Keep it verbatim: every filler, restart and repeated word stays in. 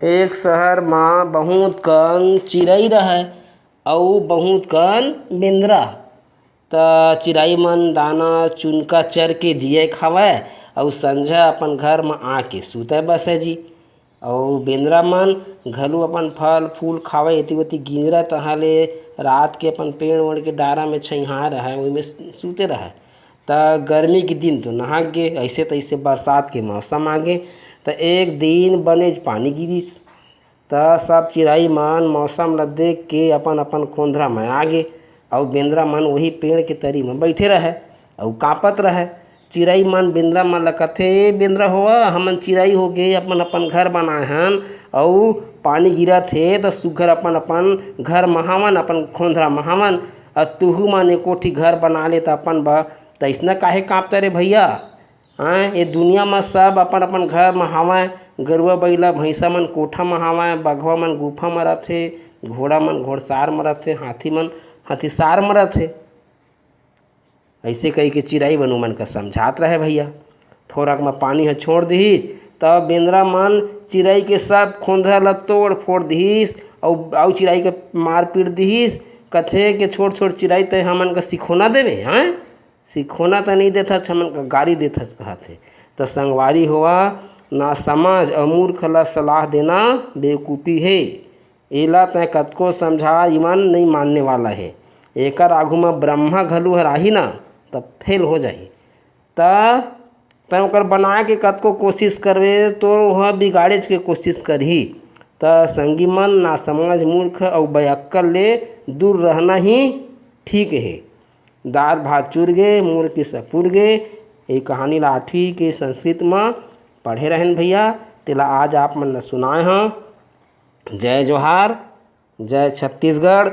एक शहर म बहुत कन चिरई रहय अउ बहुत कन बेंदरा। त चिरई मन दाना चुनका चर के जिये खावय अउ संझा अपन घर म आके सूतय बसय जी। अउ बेंदरा मन घलो अपन फल फूल खावय, एती ओती गिंजरय, तहाँ ले रात के अपन पेड़ ओड़ के डारा में छइहां रहय, ओही में सूते रहय। त गर्मी के दिन तो नहा गे, अइसे तइसे बरसात के मौसम आ गे। त एक दिन बनेच पानी गिरिस। त सब चिरई मन मौसम ल देख के अपन अपन खोंधरा म आ गे, अउ बेंदरा मन वही पेड़ के तरी म बइठे रहय अउ कांपत रहय। चिरई मन बेंदरा मन ल कथे, "ए बेंदरा होवा, हमन चिरई होके अपन अपन घर बनाए हन, अउ पानी गिरत हे त सुग्घर अपन अपन घर म हवन, अपन खोंधरा म हवन, अउ तुहू मन एको ठी घर बना ले त अपन ब-, त अइसना काहे कांपत रे भइया?" हाँ, ये दुनिया म सब अपन अपन घर म हावय। गरुवा बइला भैंसा मन कोठा म हावय, बघवा मन गुफा म रथे, घोड़ा मन घोड़सार म रथे, हाथी मन हाथीसार म रथे। अइसे कहिके चिरई मन उमन का समझात रहे भइया। थोरक म पानी ह छोड़ दिहिस, तब बेंदरा मन चिरई के सब खोंधरा ल तोड़ फोड़ दिहिस, अउ अउ चिरई के मारपीट दिहिस। कथे के छोट छोट चिरई तय हमन का सिखोना देवे, हैं? सिखोना त नइ देथस, हमन का गारी देथस कहत हे। त संगवारी होवा, ना समझ अउ मूर्ख ला सलाह देना बेवकूफी हे। एला तैं कतको समझा, इमन नइ मानने वाला हे। एकर आघू म ब्रह्मा घलो हर आही ना, त फेल हो जाही। त तैं ओकर बनाए के कतको कोशिश करबे, तो ओह बिगाड़ेच के कोशिश करही। त संगी मन, ना समझ, मूर्ख अउ बेअक्कल ले दूर रहना ही ठीक हे। दार भात चुर गे, मोर किस्सा पुर गे। ये कहानी ला आठवीं के संस्कृत म पढ़े रहेन भइया, तेला आज आप मन ला सुनाए हंव। जय जोहार, जय छत्तीसगढ़।